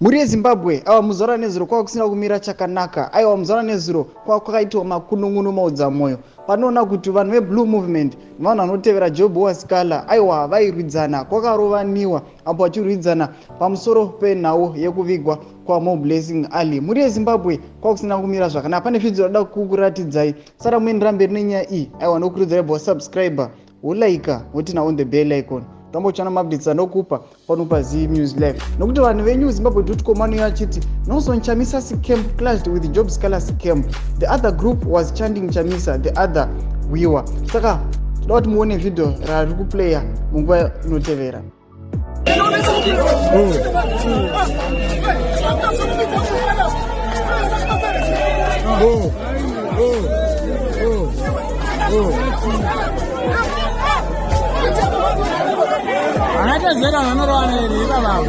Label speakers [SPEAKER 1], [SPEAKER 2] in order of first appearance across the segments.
[SPEAKER 1] Mhuri yeZimbabwe, aiwa muzuva ranezuro kwava kusina kumira chakanaka. Aiwa muzuva ranezuro kwava kwakaitwa makunun'unu maodzamwoyo. Panoona kuti vanhu veBlue Movement nevanhu vanotevera Job Wasikala aiwa vairwidzana, kwakarovaniwa apo vachirwidzana pamusoro penhau yekuvigwa kwaMoreblessing Ali. Mhuri yeZimbabwe, kwava kusina kumira zvakanaka. Pane vhidhiyo rada kukuratidzai. Sara muenderera mberi nenyaya iyi, aiwa nokurudzirai bva wasubscriber, wolaika, wotina on the bell icon. Ramba uchiona maupdates anokupa pano paZee News Live, nokuti vanhu veNewZimbabwe.com vanouya vachiti Nelson Chamisa's camp clashed with Job Sikhala's camp. The other group was chanting Chamisa, the other Wiwa. Saka toda kuti muone vhidhiyo rari kuplaya munguva inotevera.
[SPEAKER 2] Anatezera vanorovana here ivava?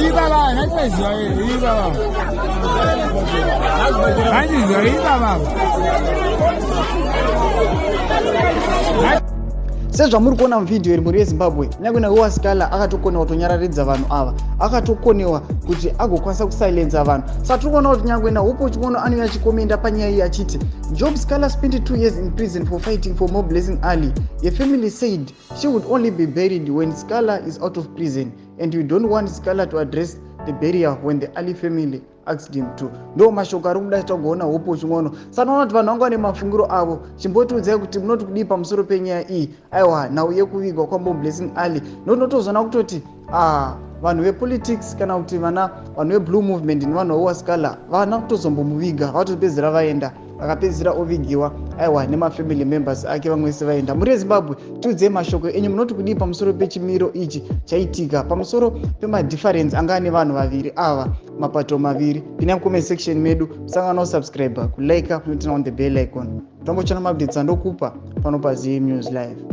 [SPEAKER 2] Ivava anatezera here ivava? Handiziva ivava.
[SPEAKER 1] Sezvamuri kuona muvhidhiyo iri, mhuri yeZimbabwe, kunyange naWasikala akatokonewa kutonyararidza vanhu ava, akatokonewa kuti agokwanisa kusilenza vanhu. Saka tiri kuona kuti nyange naHope Chin'ono anouya achikomenda panyaya iyi achiti Job Sikhala spent 2 years in prison for fighting for Moreblessing Ali. A family said she would only be buried when Sikhala is out of prison, and we don't want Sikhala to address the burial when the Ali family asked him to. Ndo mashoko ari kuda tagoona Hope Chin'ono. Saka noona kuti vanhu vanga vane mafungiro avo. Chimbotiudzai kuti munoti kudii pamusoro penyaya iyi, aiwa nhau yekuvigwa kwaMoreblessing Ali, notozoona kutoti ah, vanhu vepolitics kana kuti vana vanhu veBlue Movement nevanhu veWasikala vana kutozombomuviga vatopedzera vaenda, akapedzisira ovigiwa aiwa nemafamily members ake, vamwe vese vaenda. Mhuri yeZimbabwe, tiudzei mashoko enyu, munoti kudii pamusoro pechimiro ichi chaitika, pamusoro pemadifference anga ane vanhu vaviri ava, mapato maviri? Pinai mucomment section medu, musangana kusubscribe, kulike, kunoturn on the bell icon. Tambochana maupdates andokupa pano paZee News Live.